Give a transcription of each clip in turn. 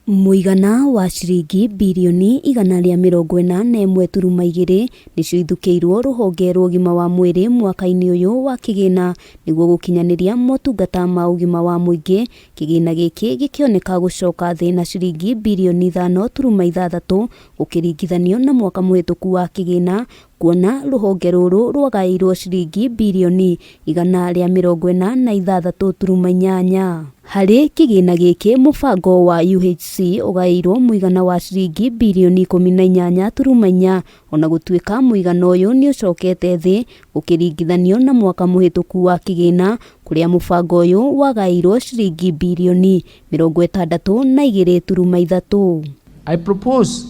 Mũigana wa ciringi birioni 141.2 nĩcio ithukĩirwo rũhonge rwa ũgima wa mwĩrĩ mwaka-inĩ ũyũ wa kĩgĩna nĩguo gũkinyanĩria motungata ma ũgima wa mũingĩ. Kĩgĩna gĩkĩ gĩkĩoneka gũcoka thĩ na ciringi birioni 5.6 gũkĩringithanio na mwaka mũhĩtũku wa kĩgĩna, kuona rũhonge rũrũ rwagaĩirwo ciringi birioni 146.8. Harĩ kĩgĩna gĩkĩ, mũbango wa UHC ũgaĩirwo mũigana wa ciringi birioni 18.4, ona gũtuĩka mũigana ũyũ nĩ ũcokete thĩ gũkĩringithanio na mwaka mũhĩtũku wa kĩgĩna, kũrĩa mũbango ũyũ wagaĩirwo ciringi birioni 62.3. I propose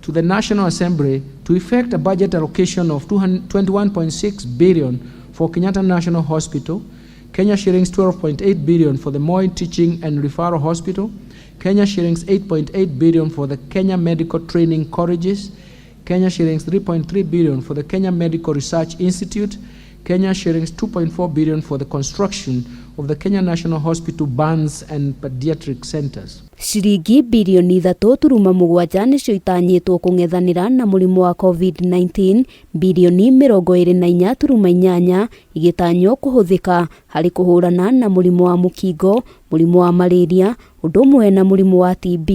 to the National Assembly to effect a budget allocation of 21.6 billion for Kenyatta National Hospital, Kenya shillings 12.8 billion for the Moi Teaching and Referral Hospital, Kenya shillings 8.8 billion for the Kenya Medical Training Colleges, Kenya shillings 3.3 billion for the Kenya Medical Research Institute, Kenya shillings 2.4 billion for the construction of the Kenya National Hospital Burns and Pediatric Centers. Ciringi birioni 3.7 nĩcio itanyĩtwo kũng'ethanĩra na mũrimũ wa COVID-19, birioni 24.8 igĩtanywo kũhũthĩka harĩ kũhũrana na mũrimũ wa mũkingo, mũrimũ wa malaria, ũndũ ũmwe na mũrimũ wa TB,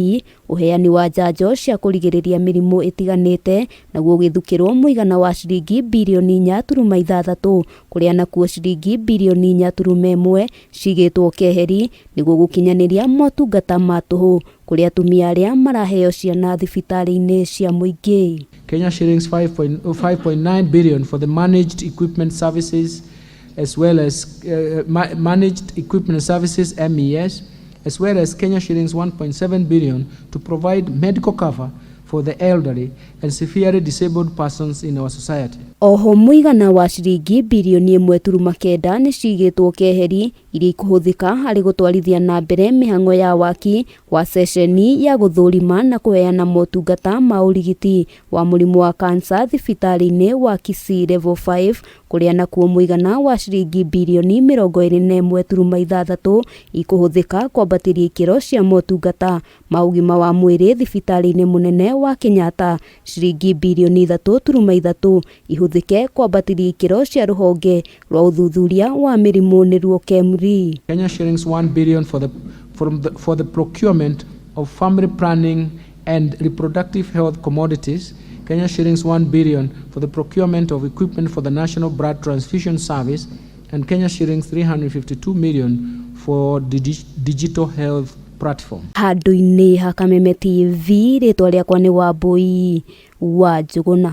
ũheani wa njanjo cia kũrigĩrĩria mĩrimũ ĩtiganĩte, naguo ũgĩthukĩrwo mũigana wa ciringi birioni 4.6, kũrĩa nakuo ciringi birioni 4.1 cigĩtwo keheri nĩguo gũkinyanĩria motungata ma tũhũ kũrĩ atumia arĩa maraheo ciana thibitarĩ-inĩ cia mũingĩ. Kenya shillings 5.9 billion for the managed equipment services, as well as managed equipment services, MES, as well as Kenya shillings 1.7 billion to provide medical cover for the elderly and severely disabled persons in our society. Oho mũigana wa ciringi birioni 1.9 nĩ cigĩtwo keheri iria ikũhũthĩka harĩ gũtwarithia na mbere mĩhang'o ya waki wa ceceni ya gũthũrima na kũheana motungata ma ũrigiti wa mũrimũ wa kansa thibitarĩ-inĩ wa Kisii Level 5, kũrĩa nakuo mũigana wa ciringi birioni 21.6 ikũhũthĩka kwambatĩria ikĩro cia motungata ma ũgima wa mwĩrĩ thibitarĩ-inĩ mũnene wa Kenyatta. Ciringi birioni 3.3 ihũthĩke kwambatĩria ikĩro cia rũhonge rwa ũthuthuria wa mĩrimũ, nĩruo KEMRI. Kenya shillings 1 billion for the procurement of family planning and reproductive health commodities, Kenya shillings 1 billion for the procurement of equipment for the National Blood Transfusion Service, and Kenya shillings 352 million for the digital health platform. Handũ-inĩ ha Kameme TV, rĩtwa rĩakwa nĩ Wambui wa Njũgũna.